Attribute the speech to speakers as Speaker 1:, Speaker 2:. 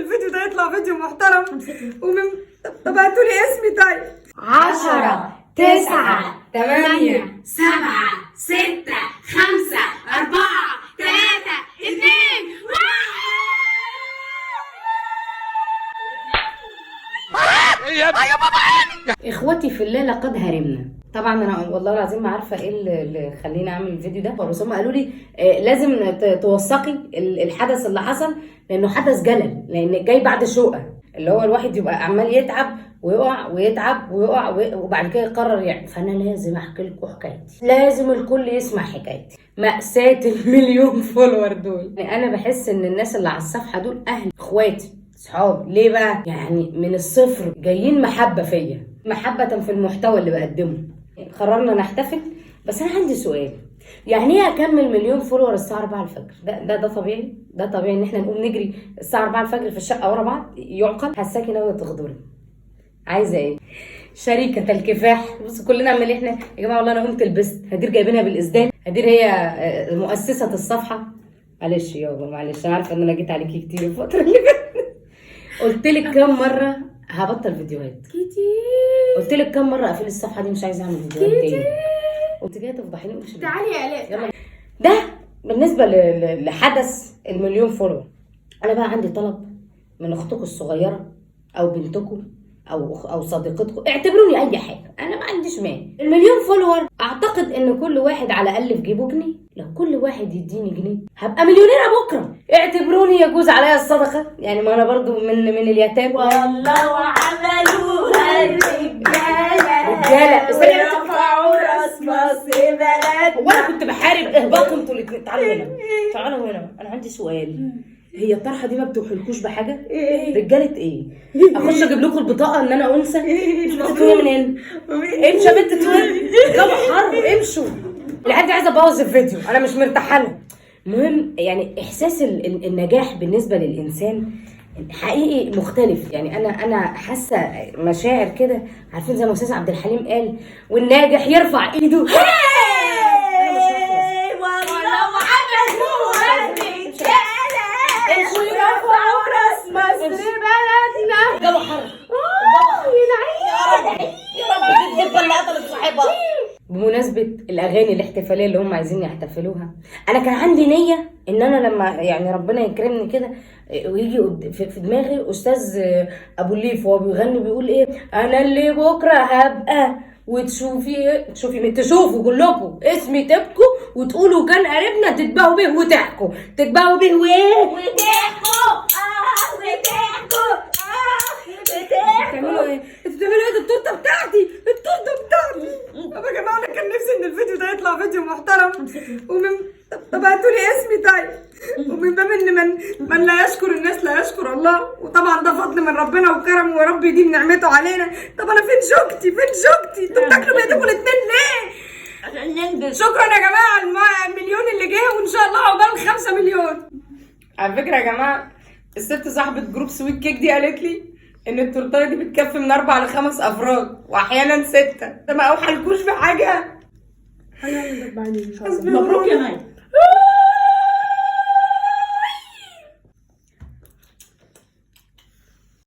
Speaker 1: الفيديو ده يطلع فيديو محترم. ومن طب هاتوا لي اسمي. طيب
Speaker 2: 10 9 8
Speaker 3: 7 6 5 4 3 2 1.
Speaker 2: اخوتي في الله لقد هرمنا. طبعا انا والله العظيم ما عارفه ايه اللي خليني اعمل الفيديو ده، بس هم قالوا لي لازم توثقي الحدث اللي حصل لانه حدث جلل، لان جاي بعد شوقه اللي هو الواحد يبقى عمال يتعب ويقع ويتعب ويقع وبعد كده يقرر يعني. فانا لازم احكي لكم حكايتي، لازم الكل يسمع حكايتي، مأساة المليون follower دول. يعني انا بحس ان الناس اللي على الصفحة دول اهلي، اخواتي، صحابي. ليه بقى؟ يعني من الصفر جايين محبة فيا، محبة في المحتوى اللي بقدمه. قررنا نحتفل. بس انا عندي سؤال، يعني ايه اكمل مليون follower الساعة 4 الفجر؟ ده طبيعي؟ ده طبيعي ان احنا نقوم نجري الساعة 4 الفجر في الشقة ورا بعض؟ يعقل؟ حاساكي ناوية تغدري. عايزه ايه؟ شريكة الكفاح. بصوا كلنا عمال احنا يا جماعة، والله انا قمت لبست هدير جايبينها بالاسدال. هدير هي مؤسسة الصفحة. معلش يابا معلش، انا عارفه ان انا جيت عليكي كتير الفترة اللي فاتت. قلت لك كام مرة هبطل فيديوهات؟
Speaker 3: كتير.
Speaker 2: قلت لك كام مرة اقفل الصفحة دي، مش عايزه اعمل فيديوهات تاني. قلت جاية تفضحيني. ومش
Speaker 3: تعالي يا الاء.
Speaker 2: يلا. ده بالنسبة لحدث المليون follower. انا بقى عندي طلب من اختكم الصغيرة او بنتكم او صديقتكم، اعتبروني اي حاجة، انا ما عنديش مانع. المليون follower اعتقد ان كل واحد على الاقل في جيبه جنيه. لو كل واحد يديني جنيه هبقى مليونيره بكره. اعتبروني يجوز عليا الصدقة، يعني ما انا برضو من اليتامى.
Speaker 4: والله وعملوها الرجالة،
Speaker 2: رجاله استني بس.
Speaker 4: رفعوا راس مصر بلدنا.
Speaker 2: هو انا كنت بحارب اهبطوا انتوا الاثنين. تعالوا هنا، تعالوا هنا، انا عندي سؤال. هي الطرحة دي ما بتوحلكوش بحاجة؟ رجاله ايه؟ اخش اجيب لكم البطاقة ان انا انثى؟ امشوا من هنا، امشوا يا بنت توين، الجو حر، امشوا. العيال دي عايزه ابوظ الفيديو، انا مش مرتاحة لها. المهم يعني احساس النجاح بالنسبة للانسان حقيقي مختلف. يعني انا حاسه مشاعر كده، عارفين زي ما استاذ عبد الحليم قال والناجح يرفع ايده. أنا مش هخلص.
Speaker 4: والله وعملوها الرجالة ورفعوا راس مصر بلدنا.
Speaker 2: الجو حر، يا رب الدبة اللي قتلت صاحبها. بمناسبة الأغاني الاحتفالية اللي هم عايزين يحتفلوها، أنا كان عندي نية إن أنا لما يعني ربنا يكرمني كده ويجي في دماغي أستاذ أبو الليف وهو بيغني بيقول إيه، أنا اللي بكرة هبقى وتشوفي تشوفي مين، تشوفوا كلكم اسمي تبكوا وتقولوا كان قريبنا، تتباهوا به وتحكوا، تتباهوا به وإيه؟
Speaker 4: وتحكوا وتحكوا وتحكوا.
Speaker 1: بتعملوا ايه؟ انتوا بتعملوا ايه؟ ده التورتة بتاعتي، التورتة بتاعتي. طب يا جماعة انا كان نفسي ان الفيديو ده يطلع فيديو محترم. ومن طب هاتوا لي اسمي. طيب ومن باب ان من لا يشكر الناس لا يشكر الله، وطبعا ده فضل من ربنا وكرمه ورب يديم نعمته علينا. طب انا فين شوكتي؟ فين شوكتي؟ انتوا بتاكلوا بايديكم الاثنين ليه؟
Speaker 4: عشان ننجز.
Speaker 1: شكرا يا جماعة المليون اللي جه، وان شاء الله عقبال 5 مليون. على فكرة يا جماعة الست صاحبه group Sweet Cake دي قالت لي ان التورتايه دي بتكفي من 4 ل5 افراد واحيانا 6. ده ما اوحلكوش في حاجة.
Speaker 4: مبروك يا مي.